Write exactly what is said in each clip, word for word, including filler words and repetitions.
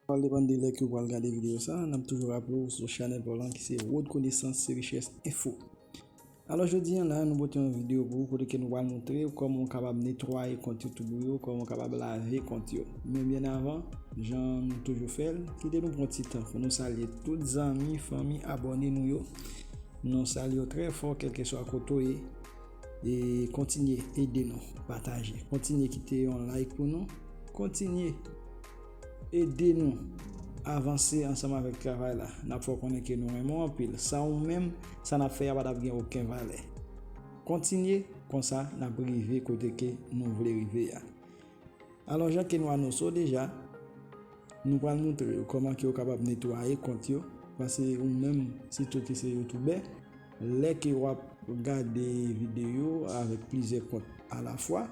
Pral depann de lè ke w pral gade videyo sa, n ap toujou raple w sou chanèl pa w lan ki se Wood Konesans se Richès Enfo. Alò, jodi a la, nou pote yon videyo pou ou kote ke nou pral montre w kòman w kapab netwaye kont YouTube ou yo, kòman w kapab lave kont yo. Men byen avan, jan nou toujou fè l, kite nou pran ti tan pou nou salye tout zanmi, fanmi, abòne nou yo. Nou salye w trè fò, kèlkeswa kote w ye. E kontinye ede nou, pataje. Kontinye kite yon like pou nou. Kontinye ede nou avanse ansanm avèk travay la. N ap fè w konnen ke nou renmen w anpil. San ou menm, sa n ap fè a pa t ap gen okenn valè. Kontinye, konsa n ap rive kote ke nou vle rive a. Alò, jan ke nou anonse w deja, nou pral montre w kòman ke w kapab netwaye kont yo, paske ou menm, sitou ke se youtubè, lè ke w ap gade videyo avèk plizyè kont alafwa,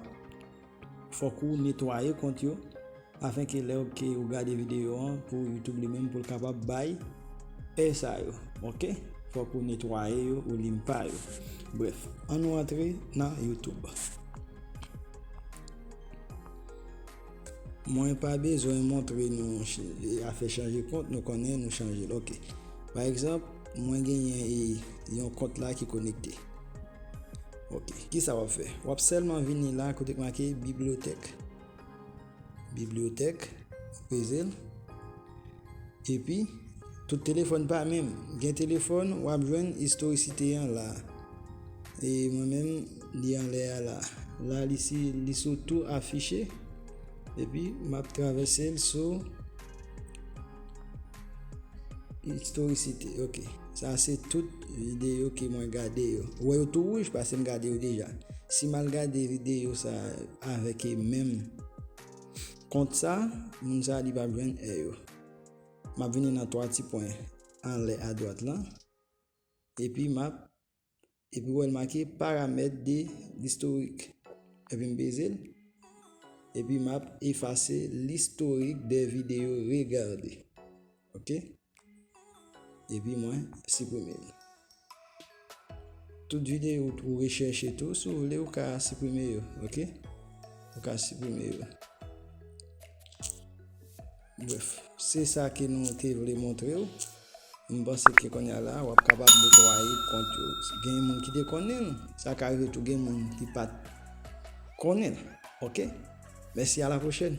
fòk ou netwaye kont yo, afin ke lè ke ou gade videyo an, pou YouTube li menm, pou l kapab bay è sa yo, oke? Fòk ou netwaye yo, ou limpa yo. Brèf, ann nou antre nan YouTube. Mwen pa bezwen montre nou ch-, afè chanje kont, nou konnen nou chanje l, oke. Pa egzanp, mwen genyen, e, yon kont la ki konekte. Oke, kisa w ap fè? W ap sèlman vini la kote k make bibliyotèk. Bibliyotèk, w ap peze l. Epi, tout telefòn pa menm. Gen telefòn, w ap jwenn istorisite an la. E mwen menm, li anlè a la. La, li si, li sou tou afiche. Epi, m ap travèse l sou istorisite. Oke. Sa se tout videyo ke mwen gade yo. Ou wè yo tou wouj paske m gade yo deja. Si m al gade videyo sa avèk e menm kont sa, moun sa li p ap jwenn è yo. M ap vini nan twa ti pwen anlè adwat lan. Epi m ap, epi w wè l make paramèt de listorik. Epi m peze l. Epi m ap efase l'historique des vidéos regardées. Oke? Epi mwen siprime l. Tout videyo ou rechèche tou, si w vle, ou ka siprime yo, oke? Ou ka siprime yo. Brèf, se sa ke nou te vle montre w. M panse ke kounye a la, w ap kapab netwaye kont yo. Gen moun ki te konnen l, sa ka rive tou gen moun ki pa t konnen l, oke? Mèsi, a la pwochèn.